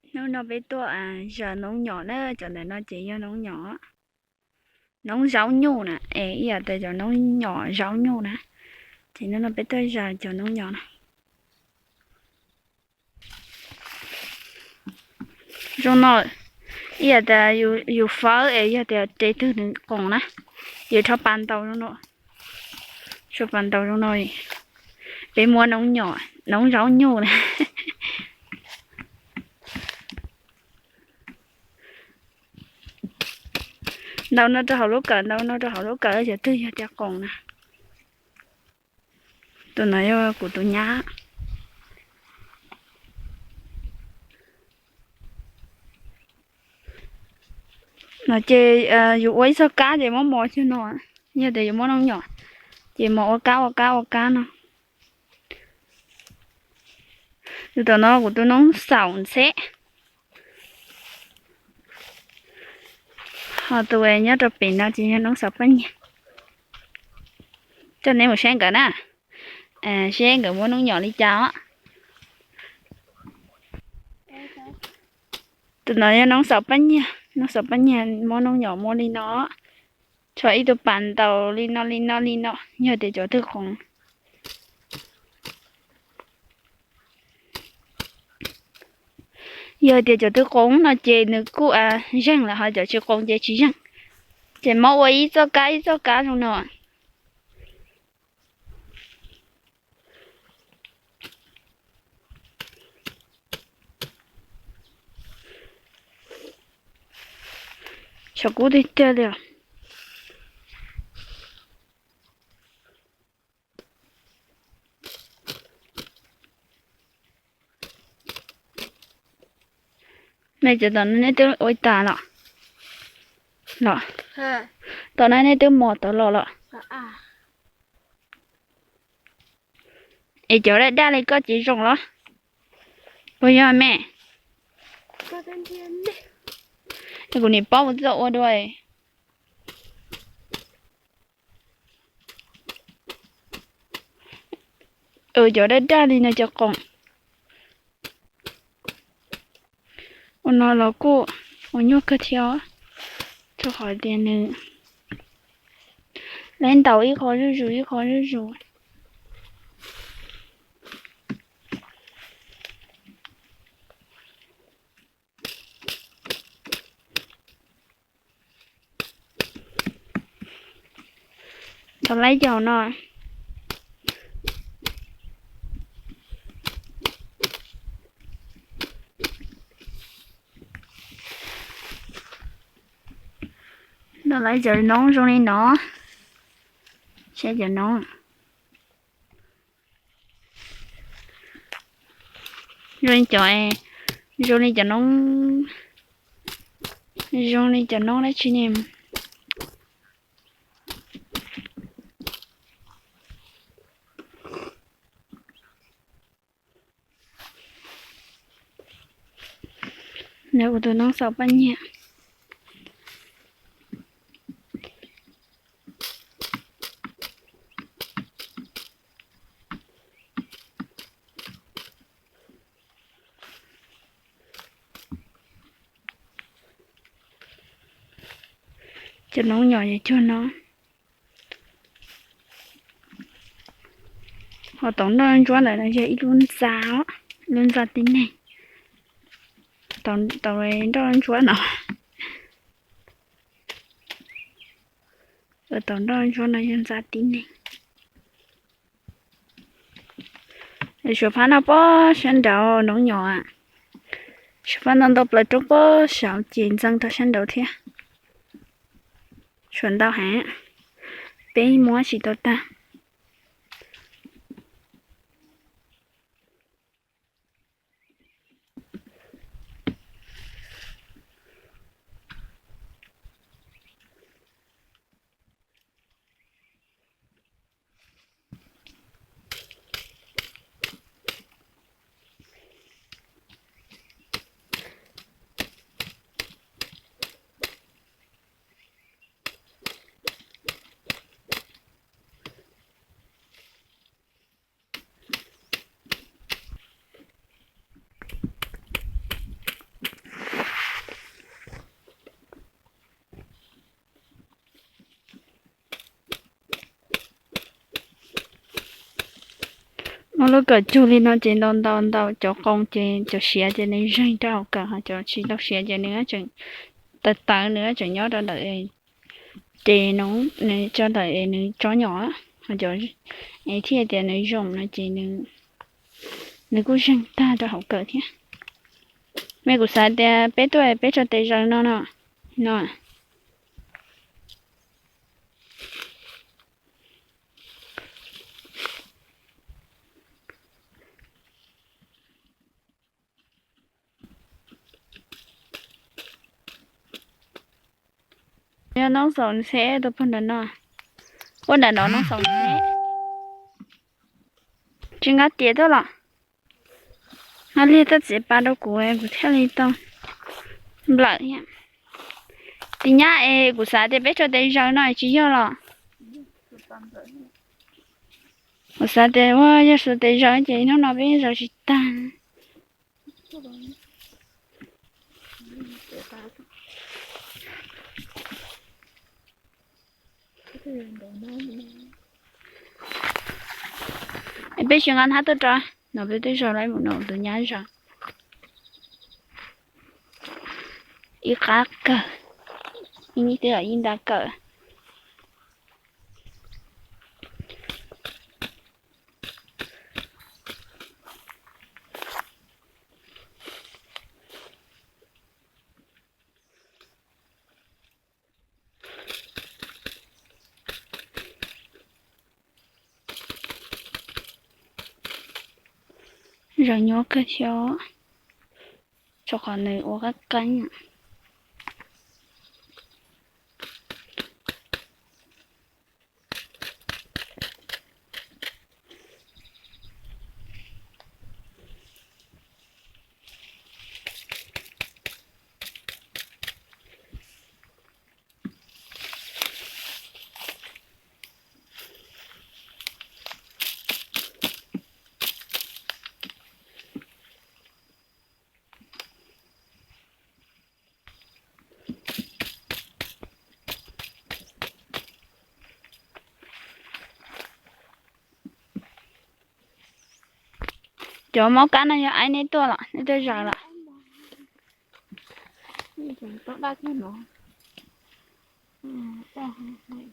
Hnub no peb tuaj zaws noob nyom na, cov ntawm no ces yog noob nyom, noob zaub nyuj na, es ib yam tias cov noob nyom zaub nyuj na. Ces hnub no peb tuaj zaws cov noob nyom na. Zoo no, ib yam tias yus fawb es yog tias tes twg nws qoos na, ces rho pas ntaus zoo no, rho pas ntaus zoo no, peb muab noob nyom, noob zaub nyuj na. Ntaus no rau hauv lub kawm, ntaus no rau hauv lub kawm, cov twg yog tias qoos na. Tus no yog kuv tus nyab. No ces yus ua ib txoj kab ces muab mos cog no, yog tias yus muab noob nyom, ces mos ua kab ua kab ua kab no. Tus tom no kuv tus noob xaum ntxheb. Ho tus nyob rau pem no ces yog noob xaum paj nyiag. Coj neb mus saib nkawd na, seb nkawd muab noob nyom li cas os. Tus no yog noob xaum paj nyiag, noob xaum paj nyiag muab noob nyom muab li no, rho ib tug pas ntaus li no li no li no, yog tias cov twg qoos. Yog tias cov twg qoos no ces nws kuj zeeg lawm, ho cov tsis qoos ces tsis zeeg. Ces muab ua ib txoj kab ib txoj kab zoo no. Tshav kub tiag tiag li os. Nej cov tom no nej twb ua tas los? Los, tom no nej twb mos tod los los? Es cov daj daj li koj ces zoo los? Puas yog me? Es kuv nim paub mus txoj ua dua. Cov daj daj li no cov qoos. Ua no los kuj ua nyuaj kawg thiab, rau qhov tias nws lawv ntaus ib qho zuj zus ib qho zuj zus. Tau laib cov no. Tau laib cov noob zoo li no. Saib cov noob. Zoo li cov, zoo li cov noob, zoo li cov noob dab tsi ne? Nws ua tus noob xaum paj nyiag. Cov noob nyom yog cov no. Ho tom nroj ntsuab ntawd no yog ib lub ntxa, lub ntxa tib neeg. Tom nroj ntsuab no, tom nroj ntsuab no yog ntxa tib neeg. Suav phab no pob sab nraud noob nyom, suav phab no ntau plaws roob pob saud ces ntxeev rau sab nraud thiab. Suav ntau heev, peb muab tsis tau tag. Lub kawm cug li no ces ntaus ntaus ntaus cov qoo ces cov siav ces nws zeeg rau hauv kawm, ho cov tsis tau siav ces nws tseem tawv tawv, nws tseem nyob rau ntawm ces nws tso ntawm nws tsob nyom, ho cov thiaj tias nws zoo no ces nws kuj zeeg tag rau hauv kawm thiab. Mas kuv xav tias peb tuaj peb tso tes zaws no no, no. Yog noob xaum xeb tus pog ntawm no, ua nram no noob xaum xeb. Tsis nqa tiav tuaj los? Nqa liag tuaj txiav pas rau kuv, kuv thiaj li tau nplawm thiab. Tis nyab es kuv xav tias peb tso tes zaws no tsis yog los? Kuv xav tias ua yog tso tes zaws ces hnub no peb zaws tsis tag. Peb tsis nqa hnab tuaj rau no, peb twb zaws lawm mus no, tus nyab zaws ib qab kawg, ib nib twb ib nta kawg. Zaws nyuaj kawg thiab, rau qhov nws ua qab qeeb. Cov mob kab no yog aib neb tuaj los neb tuaj zaws los?